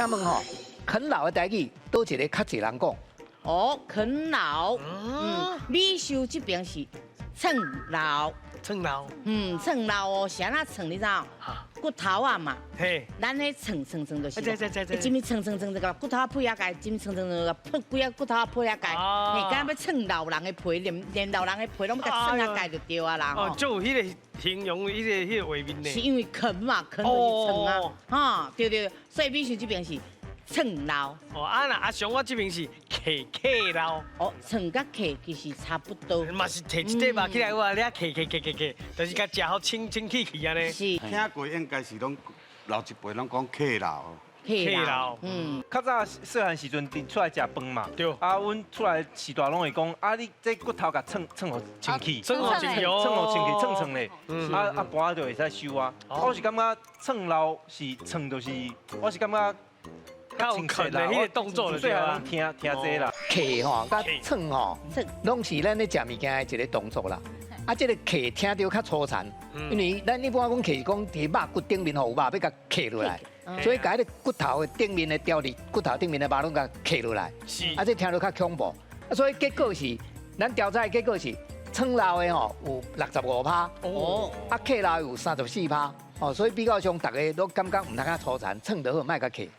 請問吼，啃老的台語，佗一个較濟人講？哦，啃老，美秀這邊是蹭老。蹭老。蹭老哦，是按怎蹭你知無？骨頭仔嘛，咱彼蹭蹭蹭就是，這物蹭蹭蹭這個骨頭仔皮仔蓋，這物蹭蹭蹭，破規个骨頭仔皮仔蓋，嘿，敢若欲蹭老人的皮，連老人的皮攏欲共蹭仔蓋就對啊啦。哦，就有彼个形容彼个畫面呢。是因為啃嘛，啃就是蹭啊，哈，對對，所以美秀這邊是蹭老。哦，啊若阿雄我這邊是屎屎老。哦，蹭佮屎其實差不多。嘛是提一塊肉起來，哇，你啊屎屎屎屎屎，就是共食好清清氣氣按呢。是。聽過應該是攏老一輩攏講屎老。屎老。較早細漢時陣佇厝內食飯嘛，啊，阮厝內序大攏會講，啊，你這骨頭共蹭蹭予清氣，蹭予清氣，蹭予清氣，蹭蹭咧，啊啊，盤就會使收啊。我是感覺蹭老是蹭就是，我是感覺。較有啃的彼个動作最後聽聽這啦，屎吼佮蹭吼，攏是咱咧食物件的一个動作啦。啊，這个屎聽著較粗殘，因為咱一般講屎是講佇肉骨頂面吼有肉欲共屎落來，所以共彼个骨頭的頂面的雕佇骨頭頂面的肉攏共屎落來。啊，這聽著較恐怖。啊，所以結果是，咱調查的結果是，蹭老的吼有65趴，哦，啊屎老的有34趴，哦，所以比較上逐家攏感覺毋通較粗殘，蹭就好，莫共屎。